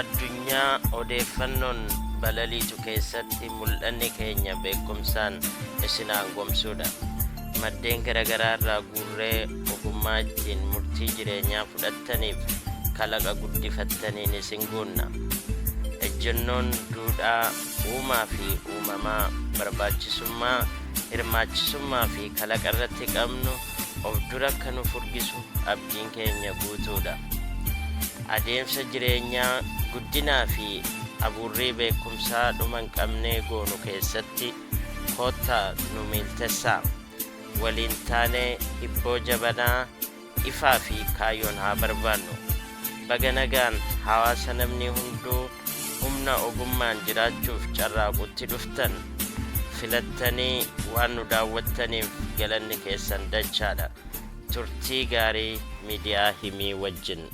Addunyaa odeeffannoon balaliitu keessatti mul'anni keenya beekumsaan isin aangomsuudha. Maddeen garaagaraa irraa guurree ogummaa ittiin murtii jireenyaa fudhattaniif kalaqa guddifattaniin isin guunna. Ejjennoon duudhaa uumaa fi uumamaa barbaachisummaa, hirmaachisummaa fi kalaqa irratti qabnu of dura akka nu furgisu abdiin keenya guutuudha. Adeemsa jireenyaa guddinaa fi abuurrii beekumsaa dhuma hin qabnee goonu keessatti koottaa nu miiltessaa. Waliin taanee hibboo jabanaa ifaa fi kaayyoon haa barbaannu. Baga nagaan hawaasa namni hunduu humna ogummaan jiraachuuf carraaqutti dhuftan. Filattanii waan nu daawwattaniif galanni keessan dachaadha. Turtii gaarii miidiyaa Himii wajjin.